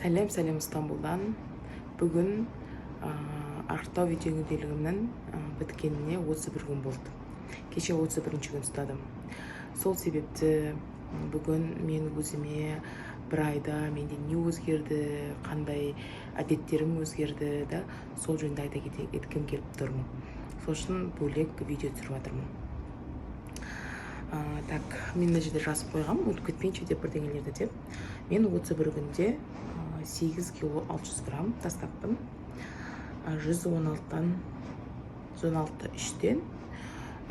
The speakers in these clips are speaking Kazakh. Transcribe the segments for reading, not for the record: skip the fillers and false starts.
Сәлем, сәлем Стамбулдан! Бүгін арықтау видео күнделігімнің біткеніне 31 күн болды. Кеше 31 күн ұстадым. Сол себепті бүгін мен өзіме бір айда менде не өзгерді, қандай әдеттерім өзгерді да, сол жөнінде айта кеткім келіп тұрмын. Сол үшін бөлек видео түсіріп жатырмын. Так, мен мына жерде жазып қойғанмын, ұмытып кетпейінші деп бірдеңелерді деп. Мен 31 күнде 8 кило 600 грамм тастаппын. 116-дан, 116 үштен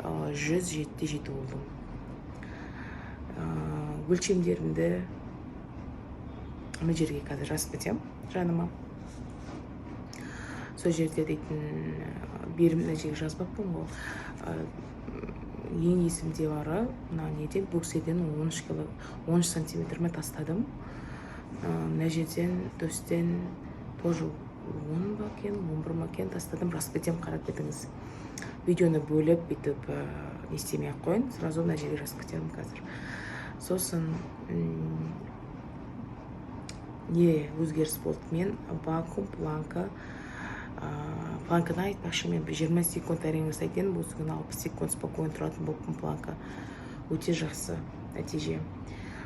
107-де жеті болдым. Өлшемдерімді мына жерге қазір жазып кетемін жаныма. Сол жерде дейтін берім мына жерге жазбаппын ғой. Ең есімде бары мына неден, бөкседен 13 кило 13 сантиметрме тастадым. Мына жерден, төстен тоже 10 ба екен, 11 ма екен тастадым. Жазып кетемін, қарап кетіңіз. Видеоны бөліп бүйтіп не істемей ақ қояйын, сразу мына жерге жазып кетемін қазір. Сосын не өзгеріс болды? Мен вакуум, планка, планканы айтпақшы, мен бір 20 секунд әрең жасайтын едім, осы күні 60 секунд спокойно тұратын болыппын. Планка өте жақсы нәтиже.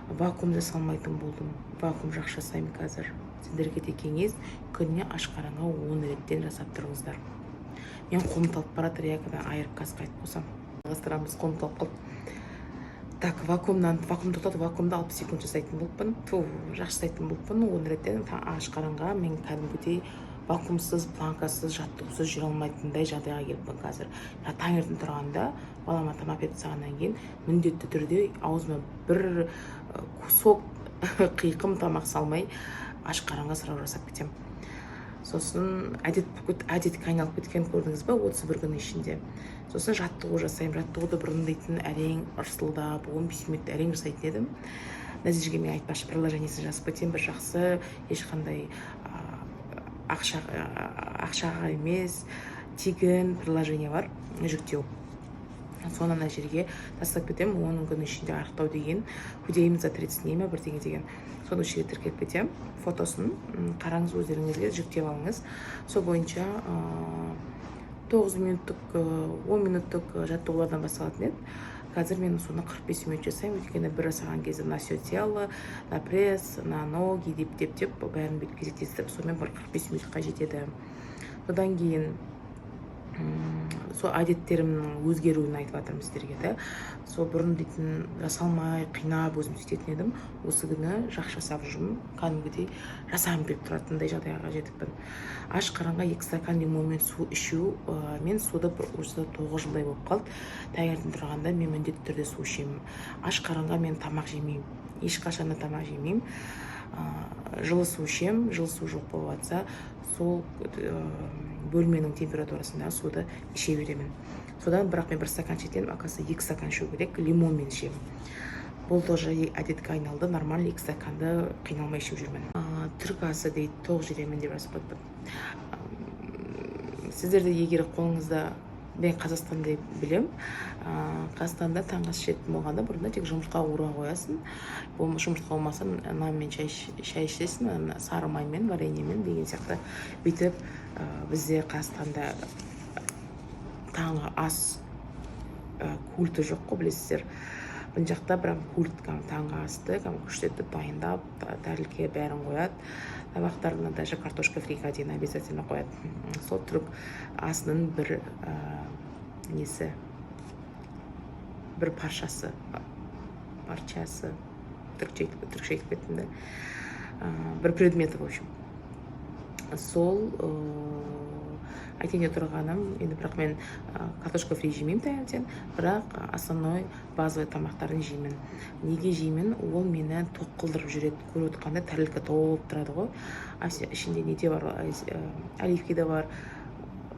Вакуум жасалмайтын болдым, вакуум жақсы жасаймын қазір. Сендерге де кеңес: күніне аш қарынға 10 реттен жасап тұрыңыздар. Мен қолым талып бара жатыр, иә, когда айырып қазір қайтып қосамын, жалғастырамыз. Қолым талып қалды. Так, вакуумнан, вакуум тоқтатып, вакуумда 60 секунд жасайтын болыппын, ту, жақсы жасайтын болыппын 10 реттен аш қарынға. Мен кәдімгідей вакуумсыз, планкасыз, жаттығусыз жүре алмайтындай жағдайға келіппін қазір. Таңертең тұрғанда, балама тамақ беріп тастағаннан кейін, міндетті түрде аузыма бір кусок қиқым тамақ салмай, аш қарынға сразу жасап кетемін. Сосын әдет болып әдетке айналып кеткен, көрдіңіз ба, 31 күннің ішінде. Сосын жаттығу жасаймын. Жаттығуды бұрын дейтін әрең ырсылдап, 15 минут әрең жасайтын едім. Мына жерге мен айтпақшы приложениесін жазып кетемін. Бір жақсы, ешқандай ақшаға емес, тегін приложение бар жүктеу. Соны ана жерге тастап кетемін. 10 күн ішінде арықтау деген, «Худеем за 30 дней» ма, бірдеңе деген, соны осы жерге тіркеп кетемін фотосын. Қараңыз, өздеріңізге жүктеп алыңыз. Сол бойынша 9 минуттық, 10 минуттық жаттығулардан басталатын еді. Қазір мен соны 45 минут жасаймын, өйткені бір жасаған кезде на все тело, на пресс, на ноги деп деп деп бәрін бүйтіп кезектестіріп, сонымен бір 45 минутқа жетеді. Содан кейін сол әдеттерімнің өзгеруін айтып жатырмын сіздерге да. Сол бұрын дейтін жасалмай, қинап өзім сөйтетін едім. Осы күні жақсы жасап жүрмін, кәдімгідей жасағым келіп тұратындай жағдайға жетіппін. Аш қарынға 2 стакан лимонмен су ішу. Мен суды бір осы 9 жылдай болып қалды, таңертең тұрғанда мен міндетті түрде су ішемін. Аш қарынға мен тамақ жемеймін, ешқашан да тамақ жемеймін. Жылы су ішемін. Жылы су жоқ болып жатса, сол бөлменің температурасындағы суды іше беремін. Содан бірақ мен бір стакан ішетін едім, оказывается, 2 стакан ішу керек. Лимонмен ішемін. Бұл тоже әдетке айналды, нормально 2 стаканды қиналмай ішіп жүрмін. Түрік асы дейді, тоқ жүремін деп жазып қойыппын. Сіздерде егер қолыңызда, мен Қазақстанда білем, Қазақстанда таңғы ас ішетін болғанда, бұрында тек жұмыртқа қуыра қоясың. Жұмыртқа болмаса, нанмен шай ішесің, ана сары маймен, вареньемен деген сияқты бүйтіп. Бізде Қазақстанда таңғы ас культі жоқ қой, білесіздер. Мына жақта прям культ, кәдімгі таңғы асты кәдімгі күшті етіп дайындап, тәрелкеге бәрін қояды, табақтарына даже картошка фриға дейін обязательно қояды. Сол түрік асының бір несі, бір паршасы, парчасы, түрікше айтып кеттім да. Бір предметі, в общем. Сол айтайын деп тұрғаным енді, бірақ мен картошка фри жемеймін таңертең, бірақ основной базовый тамақтарын жеймін. Неге жеймін? Ол мені тоқ қылдырып жүреді. Көріп отырғанда тәрелке толып тұрады ғой, а ішінде не де бар, оливки де бар,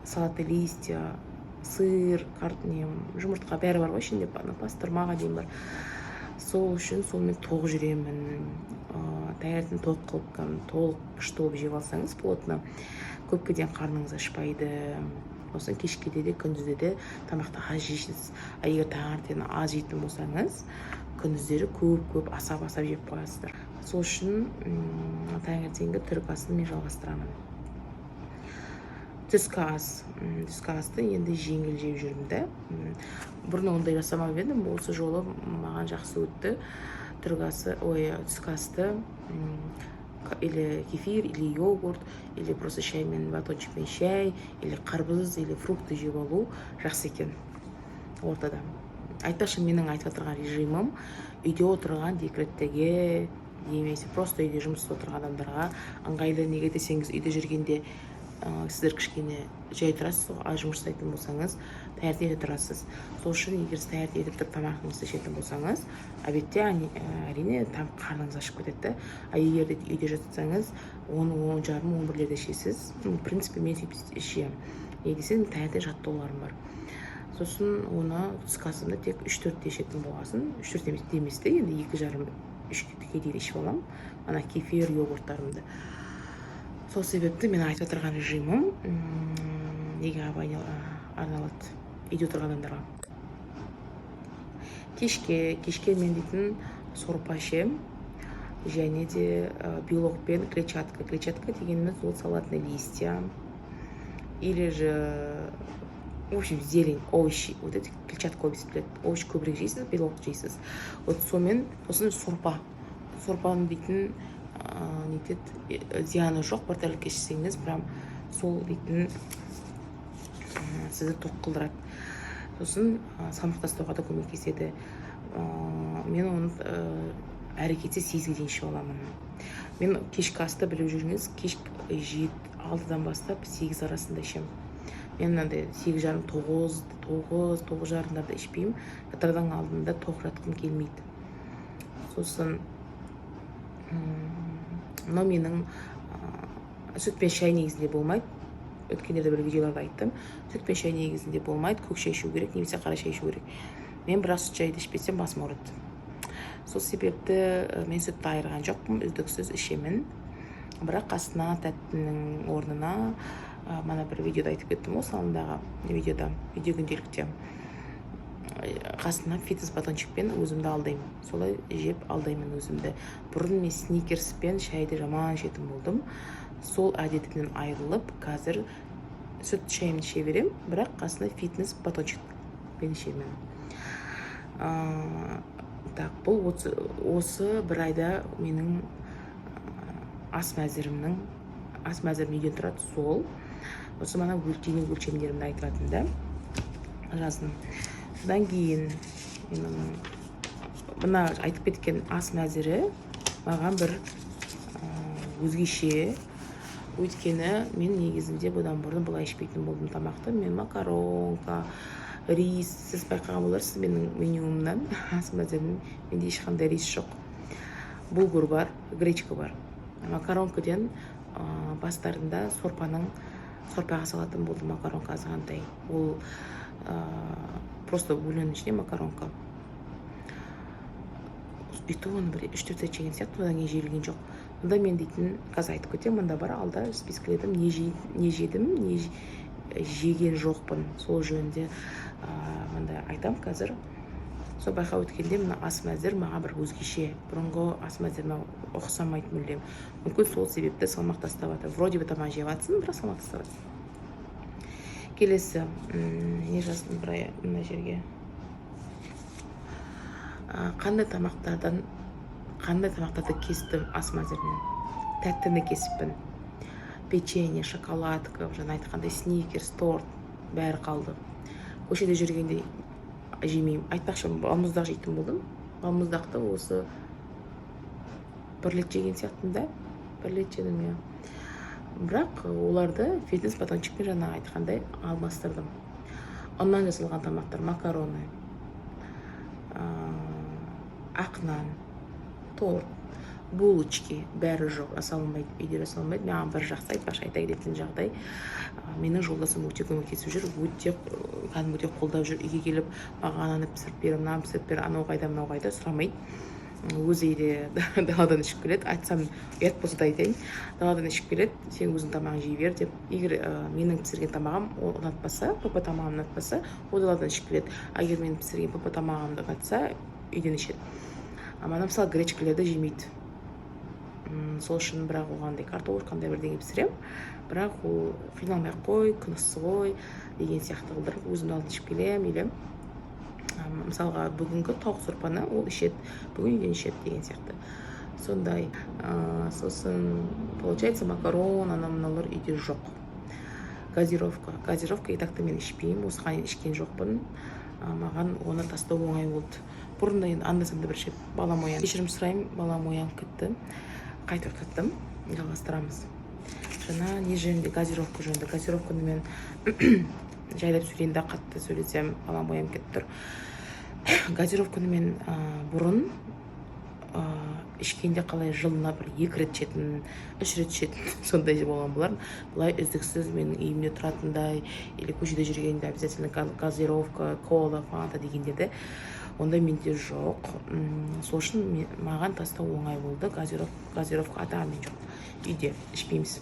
салатный листья, сыр, не, жұмыртқа, бәрі бар ғой ішінде, ана пастырмаға дейін бар. Сол үшін сонымен тоқ жүремін. Таңертең тоқ қылып, кәдімгі толық күшті болып жеп алсаңыз, плотно, көпке дейін қарныңыз ашпайды. Сосын кешке де, күндізде де тамақты аз жейсіз. А егер таңертең аз жейтін болсаңыз, күндіздері көп көп асап асап жеп қоясыздар. Сол үшін таңертеңгі түрік асын мен жалғастырамын. Түскі ас. Түскі асты енді жеңіл жеп жүрмін да. Бұрын ондай жасамап едім, осы жолы маған жақсы өтті. Түрік асы, ой, түскі асты или кефир, или йогурт, или просто шаймен, батончикпен шай, или қарбыз, или фрукты жеп алу жақсы екен ортада. Айтпақшы, менің айтып отырған режимім үйде отырған, декреттегі немесе просто үйде жұмыс істеп отырған адамдарға ыңғайлы. Неге десеңіз, үйде жүргенде сіздер кішкене жай тұрасыз ғой, ал жұмыс жасайтын болсаңыз, таңертең ерте тұрасыз. Сол үшін егер сіз таңертең ерте тұрып тамағыңызды ішетін болсаңыз, обедте әрине там қарныңыз ашып кетеді да. А егер де үйде жатсаңыз, 10, 10:30, 11-лерде ішесіз. Ну, в принципе, мен сөйтіп ішемін. Неге десең, таңертең жаттығуларым бар. Сосын оны түскі асымды тек 3-4-те ішетін болғасын, 3-4 емес те, енді 2:30, 3-ке дейін ішіп аламын ана кефир, йогурттарымды. Сол себепті мен айтып отырған режимім неге арналады? Үйде отырған адамдарға. Кешке мен дейтін сорпа ішемін және де белок пен клетчатка. Клетчатка дегеніміз ол салатный листья или же, в общем, зелень, овощи. Вот эти, клетчатка көбісі біледі. Овощ көбірек жейсіз, белок жейсіз, вот сонымен. Сосын сорпа. Сорпаны дейтін нетеді, зияны жоқ. Бір тәулікке ішсеңіз, прям сол дейтін сізді тоқ қылдырады. Сосын салмақ тастауға да көмектеседі. Мен оны әрі кетсе 8-ге дейін ішіп аламын. Мен кешкі асты, біліп жүріңіз, кеш 6-дан бастап 8 арасында ішемін. Мен мынандай 8:30, 9, 9, 9:30-дарда ішпеймін. Жатардан алдында тоқ жатқым келмейді. Сосын мынау менің сүт пен шай негізінде болмайды. Өткендерде бір видеоларда айттым, сүт пен шай негізінде болмайды, көк шай ішу керек немесе қара шай ішу керек. Мен бірақ сүт, шайды ішпесем, басым ауырады. Сол себепті мен сүтті айырған жоқпын, үздіксіз ішемін. Бірақ қасына тәттінің орнына мана бір видеода айтып кеттім ғой, салондағы видеода, видео күнделікте, қасына фитнес батончикпен өзімді алдаймын. Солай жеп алдаймын өзімді. Бұрын мен Сникерс пен шайды жаман ішетін болдым. Сол әдетімнен айырылып, қазір сүт шайымды іше беремін, бірақ қасына фитнес батончикпен ішемін. Так, бұл осы бір айда менің ас мәзірім неден тұрады? Сол осы мана дене өлшемдерімді айтылатын да жаздым. Содан кейін мен мына айтып кеткен ас мәзірі маған бір өзгеше, өйткені мен негізінде бұдан бұрын бұлай ішпейтін болдым тамақты. Мен макаронка, рис. Сіз байқаған боларсыз менің менюімнан, ас мәзірімнен, менде ешқандай рис жоқ. Булгур бар, гречка бар. Макаронкадан бастарында сорпаға салатын болдым макаронка азғантай. Ол просто бульонның ішіне макаронка, и то оны бір 3-4 рет жеген сияқты, одан кейін желген жоқ. Мұнда мен дейтін қазір айтып кетемін, мында бар алда спискіледім, не жедім, не жеген жоқпын, сол жөнінде мында айтамын қазір. Сол байқап өткенде, мына ас мәзір маған бір өзгеше, бұрынғы ас мәзіріме ұқсамайды мүлдем. Мүмкін, сол себепті салмақ тастап жатыр. Вроде бы тамақ жеп жатсың, бірақ салмақ тастап жатсың. Келесі не жаздым бір мына жерге? Қандай тамақтарды кестім ас мәзірінен? Тәттіні кесіппін: печенье, шоколадка, жаңа айтқандай, Сникерс, торт, бәрі қалды. Көшеде жүргенде жемеймін. Айтпақшы, балмұздақ жейтін болдым. Балмұздақты осы бір рет жеген сияқтымын да, бір рет жедім, иә. Бірақ оларды фитнес батончикпен, жаңа айтқандай, алмастырдым. Ұннан жасалған тамақтар: макароны, ақ нан, торт, булочки, бәрі жоқ, жасалынбайды, үйде жасалынбайды. Маған бір жақсы, айтпақшы, айта кететін жағдай, менің жолдасым өте көмектесіп жүр, өте кәдімгідей қолдап жүр. Үйге келіп, маған ананы пісіріп бер, мынаны пісіріп бер, анау қайда, мынау қайда сұрамайды. Өзі де даладан ішіп келеді. Айтсам, ұят болса да айтайын, даладан ішіп келеді. Сен өзің тамағыңды жей бер деп. Егер менің пісірген тамағым ол ұнатпаса, пп тамағым ұнатпаса, ол даладан ішіп келеді. А егер менің пісірген пп тамағымды ұнатса, үйден ішеді. А мана, мысалы, гречкалерді жемейді. Сол үшін, бірақ оған андай картошка, андай бірдеңе пісіремін, бірақ ол қиналмай ақ қой, күн ыссы ғой деген сияқты қылдырып, өзім алдын ішіп келемін. Или мысалға, бүгінгі тауық сорпаны ол ішеді, бүгін үйден ішеді деген сияқты сондай. Сосын, получается, макарон, анау мынаулар үйде жоқ. Газировка. Газировка и так та мен ішпеймін, осыған дейін ішкен жоқпын. Маған оны тастау оңай болды. Бұрында енді анда санда бір ішіп, балам оянып, кешірім сұраймын, балам оянып кетті, қайтып ұйықтаттым. Жалғастырамыз. Жаңа не жөнінде? Газировка жөнінде. Газировканы мен жайлап сөйлейін да, қатты сөйлесем, балам оянып кетіп тұр. Газировканы мен бұрын ішкенде қалай, жылына бір екі рет ішетін, үш рет ішетін сондай болған болар. Былай үздіксіз менің үйімде тұратындай или көшеде жүргенде обязательно газировка, кола, фанта дегендерді, ондай менде жоқ. Сол үшін маған тастау оңай болды. Газировка атағанмен жоқ, үйде ішпейміз.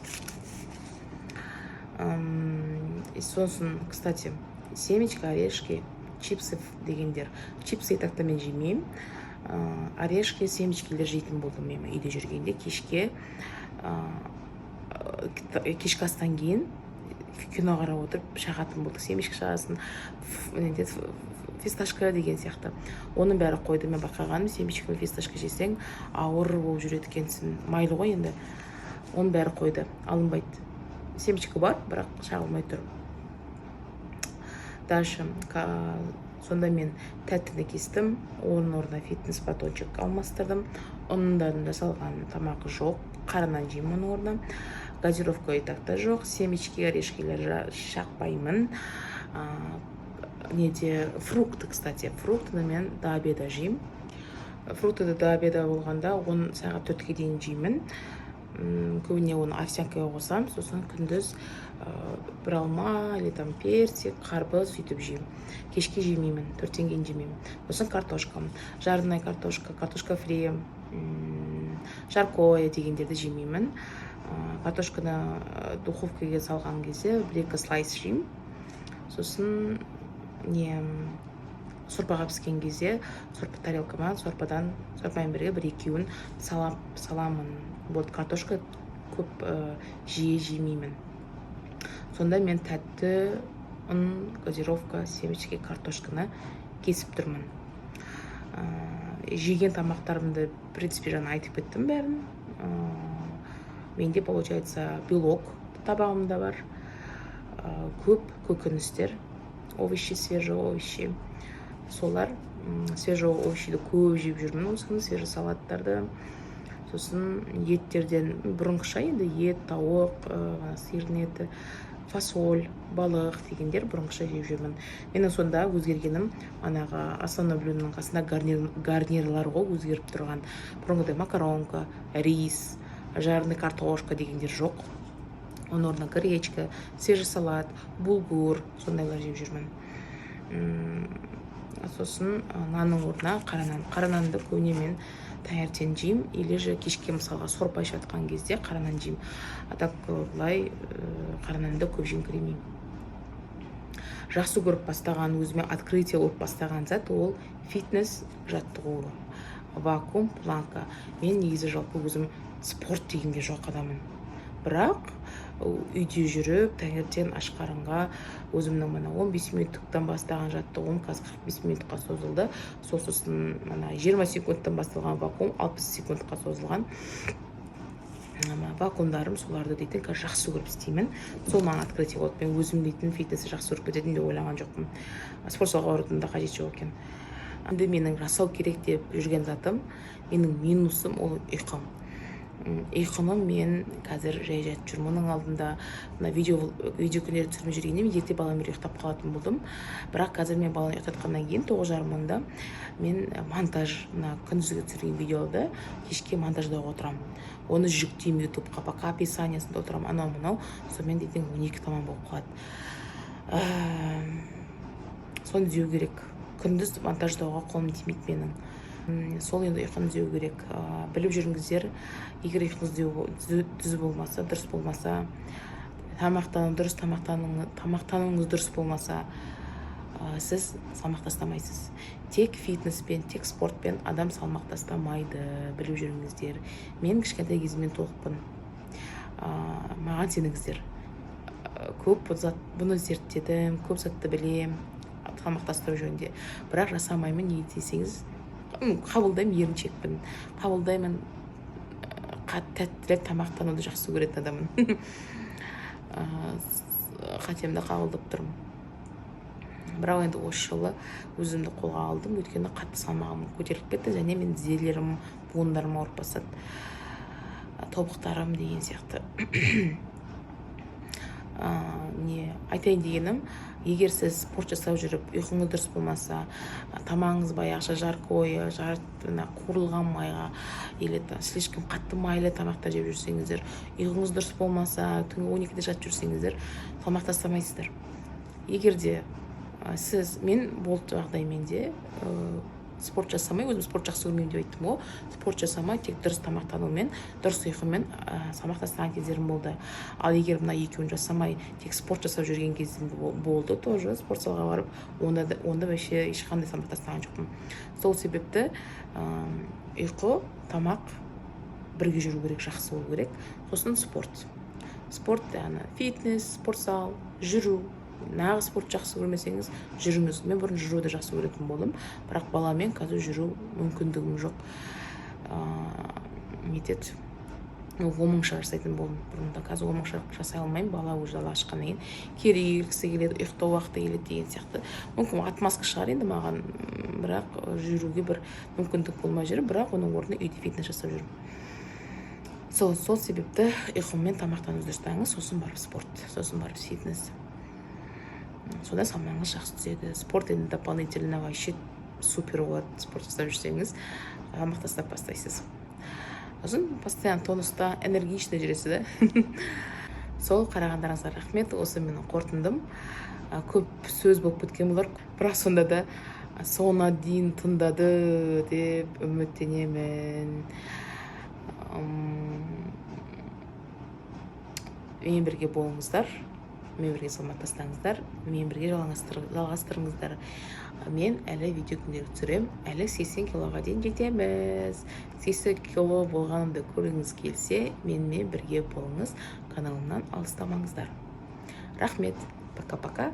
И сосын, кстати, семечка, орешки, чипсы дегендер. Чипсы и так та мен жемеймін. Орешки, семечкелер жейтін болдым мен үйде жүргенде. Кешке, кешкі астан кейін кино қарап отырып шағатын болдық, семечка шағасын, не деді, фисташка деген сияқты. Оның бәрі қойды. Мен байқағаным, семечка мен фисташка жесең, ауыр болып жүреді екенсің, майлы ғой енді. Оның бәрі қойды, алынбайды. Семечка бар, бірақ шағылмай тұр. Дальше сонда мен тәттіні кестім, оның орнына фитнес батончик алмастырдым. Ұндан жасалған тамақ жоқ, қара нан жеймін оның орнына. Газировка и так та жоқ, семечки, орешкилер шақпаймын. Неде, фрукты, кстати, фруктыны мен до обеда жеймін. Фруктыды до обеда болғанда, он сағат 4-ке дейін жеймін. Көбіне оны овсянкаға қосамын. Сосын күндіз бір алма или там персик, қарбыз, сөйтіп жеймін. Кешке жемеймін, 4-тен кейін жемеймін. Сосын картошка, жареная картошка, картошка фри, жаркое дегендерді жемеймін. Картошканы духовкаға салған кезде бір екі слайс жеймін. Сосын не, сорпаға піскен кезде сорпа тарелкама сорпадан, сорпамен бірге бір екеуін саламын, болды. Картошка көп жиі жемеймін. Сонда мен тәтті, ұн, газировка, семечки, картошканы кесіп тұрмын. Жеген тамақтарымды, в принципе, жаңа айтып кеттім бәрін. Менде, получается, белок табағымда бар. Көп көкөністер, овощи, свежие овощи, солар. Свежий овощиді көп жеп жүрмін осы күні, свежий салаттарды. Сосын еттерден бұрынғыша енді ет, тауық, сиырдың еті, фасоль, балық дегендер бұрынғыша жеп жүрмін. Менің сонда өзгергенім манағы основной блюдоның қасында гарнирлар ғой өзгеріп тұрған. Бұрынғыдай макаронка, рис, жареный картошка дегендер жоқ, оның орнына гречка, свежий салат, булгур, сондайлар жеп жүрмін. Сосын нанның орнына қара нан. Қара нанды көбіне мен таңертең жеймін или же кешке, мысалға, сорпа ішіп жатқан кезде қара нан жеймін. А так былай қара нанды көп жеңкіремеймін. Жақсы көріп бастаған, өзіме открытие болып бастаған зат ол фитнес жаттығуы, вакуум, планка. Мен негізі жалпы өзім спорт дегенге жоқ адаммын, бірақ үйде жүріп, таңертең аш қарынға өзімнің мына 15 минуттықтан бастаған жаттығуым қазір 45 минутқа созылды. Сол, сосын мына 20 секундтан басталған вакуум 60 секундқа созылған. Мына вакуумдарым, соларды дейтін қазір жақсы көріп істеймін. Сол маған открытие болды. Мен өзім дейтін фитнесті жақсы көріп кететін деп ойлаған жоқпын, спорт залға барудың да қажеті жоқ екен. Енді менің жасау керек деп жүрген затым, менің минусым ол ұйқым. Ұйқыны мен қазір жай жатып жүрмін. Оның алдында мына видео күндері түсірмей жүргенде, мен ерте баламмен ұйықтап қалатын болдым. Бірақ қазір мен баланы ұйықтатқаннан кейін 9:30, 10-да мен монтаж, мына күндізгі түсірген видеоды кешке монтаждауға отырамын, оны жүктеймін Ютубқа, пока описаниясында отырамын, анау мынау сонымен дейтін 12 таман болып қалады. Соны түзеу керек. Күндіз монтаждауға қолым тимейді менің. Сол енді ұйқыны түзеу керек. Біліп жүріңіздер, егер ұйқыңыз түзу болмаса, дұрыс болмаса, тамақтану дұрыс, тамақтануыңыз дұрыс болмаса, Сіз салмақ тастамайсыз. Тек фитнеспен, тек спортпен адам салмақ тастамайды, біліп жүріңіздер. Мен кішкентай кезімнен тоқпын, маған сеніңіздер. Көп зат бұны зерттедім, көп затты білем салмақ тастау жөнінде, бірақ жасамаймын. Неге десеңіз, қабылдаймын, еріншекпін, қабылдаймын. Тәттірек тамақтануды жақсы көретін адаммын. Қатемді қабылдап тұрмын. Бірақ енді осы жылы өзімді қолға алдым, өйткені қатты салмағым көтеріліп кетті және мен тізелерім, буындарым ауырып бастады, тобықтарым деген сияқты. Не айтайын дегенім, егер сіз спорт жасап жүріп, ұйқыңыз дұрыс болмаса, тамағыңыз баяғыша жаркое, мына қуырылған майға или слишком қатты майлы тамақтар жеп жүрсеңіздер, ұйқыңыз дұрыс болмаса, түнгі 12-де жатып жүрсеңіздер, салмақ тастамайсыздар. Егер де сіз, мен болды жағдай, менде спорт жасамай, өзім спорт жақсы көрмеймін деп айттым ғой, спорт жасамай, тек дұрыс тамақтанумен, дұрыс ұйқымен салмақ тастаған кездерім болды. Ал егер мына екеуін жасамай, тек спорт жасап жүрген кезім болды тоже, спорт залға барып, онда вообще ешқандай салмақ тастаған жоқпын. Сол себепті ұйқы, тамақ бірге жүру керек, жақсы болу керек. Сосын спорт, спорт, яғни фитнес, спорт зал, жүру. Нағыз спорт жақсы көрмесеңіз, жүріңіз. Мен бұрын жүруді жақсы көретін болдым, бірақ баламен қазір жүру мүмкіндігім жоқ. Нетеді, 10 000 жасайтын болдым бұрында, қазір 10 000 жасай алмаймын. Бала уже далаға шыққаннан кейін кері келгісі келеді, ұйықтау уақыты келеді деген сияқты. Мүмкін, отмазка шығар енді маған, бірақ жүруге бір мүмкіндік болмай жүр. Бірақ оның орнына үйде фитнес жасап жүрмін. Сол себепті ұйқы мен тамақтануды дұрыстаңыз, сосын барып спорт, сосын барып фитнес, сонда салмағыңыз жақсы түседі. Спорт енді дополнительно вообще супер болады. Спорт жасап жүрсеңіз, салмақ тастап бастайсыз, сосын постоянно тонуста, энергичный жүресіз да. Сол, қарағандарыңызға рахмет. Осы менің қорытындым. Көп сөз болып кеткен болар, бірақ сонда да соңына дейін тыңдады деп үміттенемін. Менімен бірге болыңыздар, менімен бірге салмақ тастаңыздар, менімен бірге жалғастырыңыздар. Мен әлі видео күнделік түсіремін, әлі 80 килоға дейін жетеміз. 80 кило болғанымды көргіңіз келсе, менімен бірге болыңыз, каналымнан алыстамаңыздар. Рахмет, пока пока.